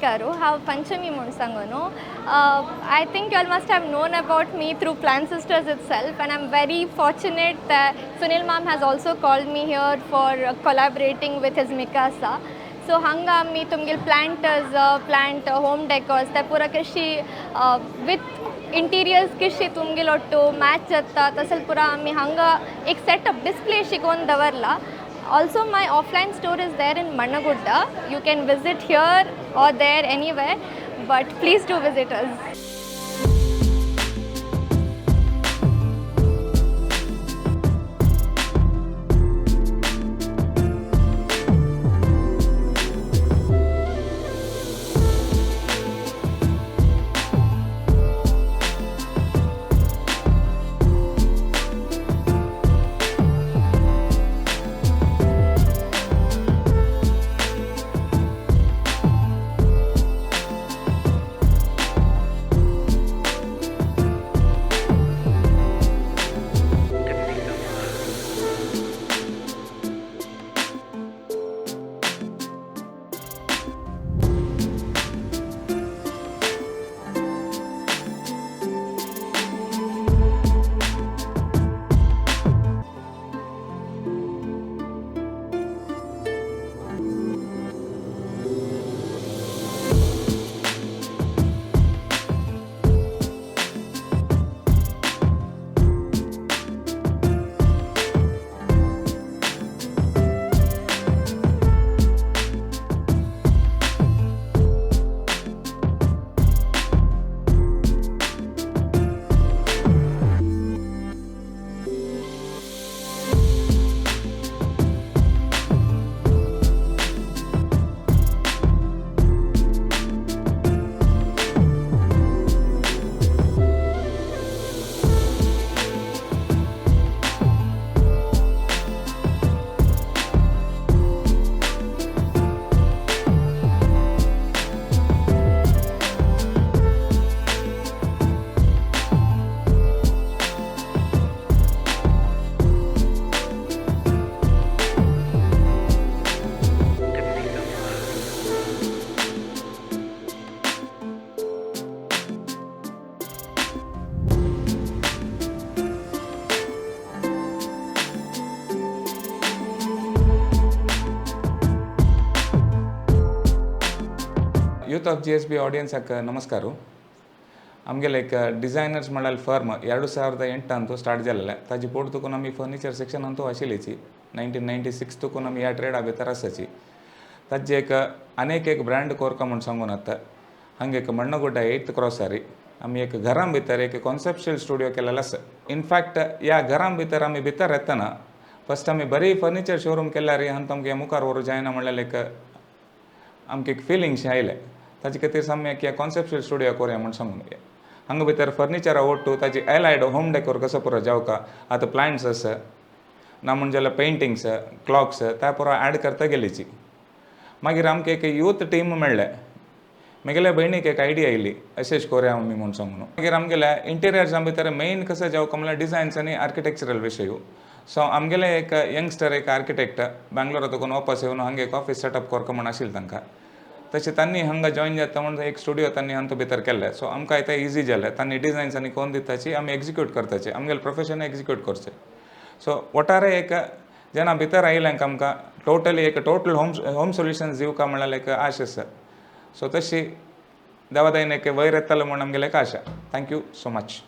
नमस्कार. हांव पंचमी म्हूण सांगू न्हू. I think you all must have known about me through Plant Sisters itself, and I am very fortunate that Sunil ma'am has also called me here for collaborating with his Mikasa. So हांगा आमी तुमगेले planters, plant home डेकॉर्स ते पुरा कशी with interiors कशी तुमगेले ಒಟ್ಟು match जाता तसले पुरा आमी हांगा एक सेटअप डिस्प्ले शिकोवन दवरला. Also, my offline store is there in Mannagudda. You can visit here or there, anywhere, but please do visit us. Youth of GSB ಆಡಿಯನ್ಸಾಕ ನಮಸ್ಕಾರ. ಆಮ್ಗೆ ಲೈಕ್ ಡಿಸೈನರ್ಸ್ म्हणल्यार ಫರ್ಮ್ 2008 ಅಂತೂ ಸ್ಟಾರ್ಟ್ जाल्लें. ताजी पोट तुकून आमी फर्निचर सेक्शन अंतू आशिल्लीची. 1996 तुकून आमी ह्या ट्रेडा भितर आसाची. ताजे एक अनेक एक ब्रँड कोरका म्हूण सांगून आतां हांगा एक मण्णगुड्डा एट्थ क्रॉसारी आमी एक घरां भितर एक कॉन्सेप्च्युअल स्टुडियो केलेलो आसा. इनफॅक्ट ह्या घरां भितर आमी भितर येतना फस्ट आमी बरी फर्निचर शोरूम केल्यार हांगा आमकां मुखार व्हरूं जायना म्हणल्यार एक आमकां एक फिलिंग्स आयलें. ताजे खातीर आमी एक कॉन्सेप्च्युअल स्टुडियो करुया म्हूण सांगून हांगा भितर फर्निचरा ओट्टू ताजी एलायड होम डेकोर कसो पुरो जावका. आतां प्लांट्स आसा ना म्हण जाल्यार पेंटिंग्स, क्लॉक्स त्या पुरो एड करता गेलीची. मागीर आमकां एक यूथ टीम मेळ्ळें. म्हगेल्या भयणीक एक आयडिया आयली, अशेंच करुया आमी म्हूण सांगून. मागीर आमगेल्या इंटिरियर्सां भितर मेन कसो जावका म्हणल्यार डिजायन्स आनी आर्किटेक्चरल विशय. सो आमगेले एक यंगस्टर, एक आर्किटेक्ट बेंगलोरा तुकून वापस येवन हांगा एक ऑफीस सेटअप करका म्हूण आशिल्लें तांकां. तशें तांणी हांगा जॉयन जाता म्हूण एक स्टुडियो तांणी हांगा भितर केल्लें. सो आमकां आतां इजी जालें. तांणी डिजायन्स आनी कोन्न दिताची, आमी एग्जिक्यूट करताची, आमगेलें प्रोफेशन एग्जिक्यूट करचें. सो वटारे एक जेन्ना भितर आयलें आमकां टोटली एक टोटल होम सोल्युशन्स दिवका म्हणल्यार एक आश आसा. सो तशी देवा दयेन एक वयर येतलो म्हूण आमगेलें एक आशा. Thank you so much.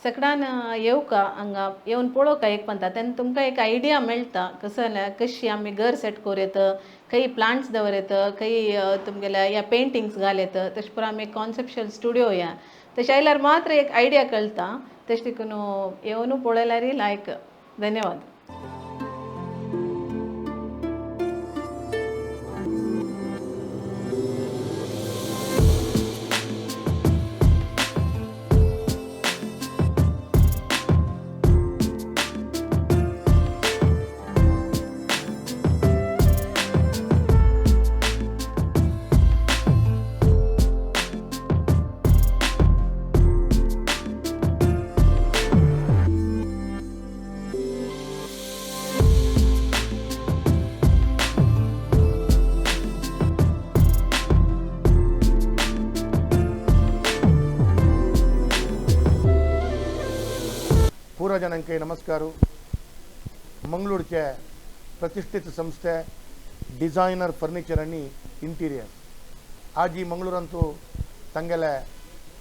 सकडान येवका, हांगा येवन पळोवका एक पंता, तेन्ना तुमकां एक आयडिया मेळटा कसो जाल्यार कशी आमी घर सेट करूं येता, खंय प्लांट्स दवर येता, खंय तुमगेल्या ह्या पेंटिंग्स घाल येता. तशें पुरो आमी कॉन्सेप्च्युअल स्टुडियो या तशें आयल्यार मात्र एक आयडिया कळटा. तशें देखून येवन पळयल्यार लायक. धन्यवाद. पूरा जनांक नमस्कार। मंगळूरचे प्रतिष्ठित संस्थे डिझायनर फर्निचर आनी इंटिरियर आजी मंगळूरांतू तांगेले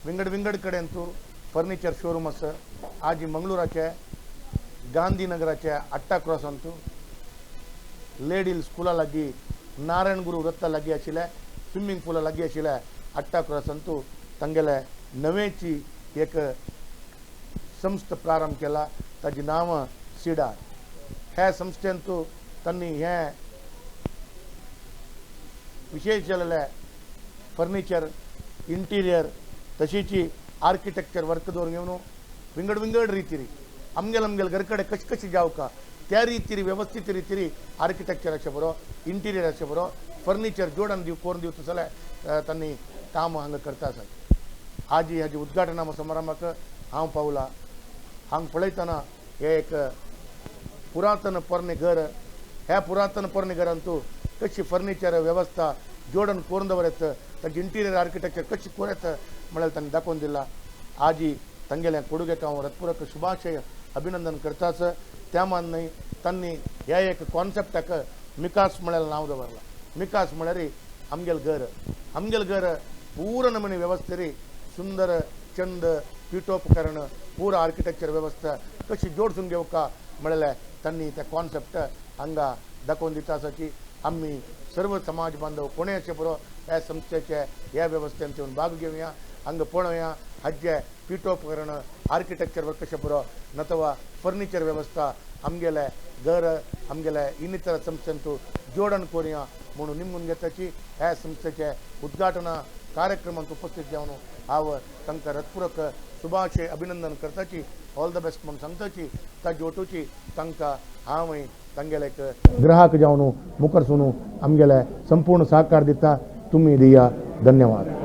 विंगड विंगड कडेन फर्निचर शोरूम आसा। आजी मंगळूराचे गांधीनगराचे अट्टा क्रॉसांतू लेडील स्कुला लागीं नारायण गुरू वृत्ता लागीं आशिल्ले स्विमींग पुला लागीं आशिल्ले अट्टा क्रॉसांतू तांगेले नवेची एक संस्था प्रारंभ केला, ताजी नांव सिडार। ह्या संस्थेंतू तांणी हें विशेष जाल्लें फर्निचर इंटिरियर तशीची आर्किटेक्चर वर्क दवरून घेवन विंगड विंगड रितीरी आमगेल आमगेल घर कडेन कशी कशी जावका त्या रितीरी व्यवस्थीत रितीरी आर्किटेक्चर अशें बरो इंटिरियर अशें बरो फर्निचर जोडून दिव करून दिवता जाल्यार तांणी काम हांगा करता आसात। आजी हाजी उद्घाटना समारंभाक हांव पावला। हांगा पळयतना हे एक पुरातन पोरणे घर, ह्या पुरातन पोरणे घरांतू कशी फर्निचर व्यवस्था जोडून करून दवरत तांचे इंटिरियर आर्किटेक्चर कशी करत म्हळ्यार तांणी दाखोवन दिला। आजी तांगेल्या कोडुगेक हांव हृत्पूर्वक शुभाशय अभिनंदन करताच। त्या मान न्हय तांणी ह्या एक कॉन्सेप्टाक मिकास म्हळ्यार नांव दवरलां। मिकास म्हळ्यार आमगेल घर, आमगेल घर पूर्ण नमुने व्यवस्थेरी सुंदर चंद पीठोपकरण पूरा आर्किटेक्चर व्यवस्था कशी जोडसून घेवका म्हळ्यार तांणी त्या कॉन्सेप्ट हांगा दाखोवन दिता आसा की आमी सर्व समाज बांधव कोणें अशें बरो ह्या संस्थेचे ह्या वेवस्थेंत येवन भाग घेवया, हांगा पळोवया हाजे पीठोपकरण आर्किटेक्चर वर्क कशें बरो नथवा फर्निचर व्यवस्था आमगेले घर आमगेले इनितर संस्थेंतू जोडण करुया म्हणून निमून घेताची ह्या संस्थेचे उद्घाटन कार्यक्रमांत उपस्थित जावन हांव तांकां हृत्पूर्वक शुभाशय अभिनंदन करताची, ऑल the best म्हणून सांगताची। ताजी ओटूची तांकां हांव तांगेले एक ग्राहक जावन मुखार सून आमगेले संपूर्ण सहकार दिता। तुमी दिया धन्यवाद।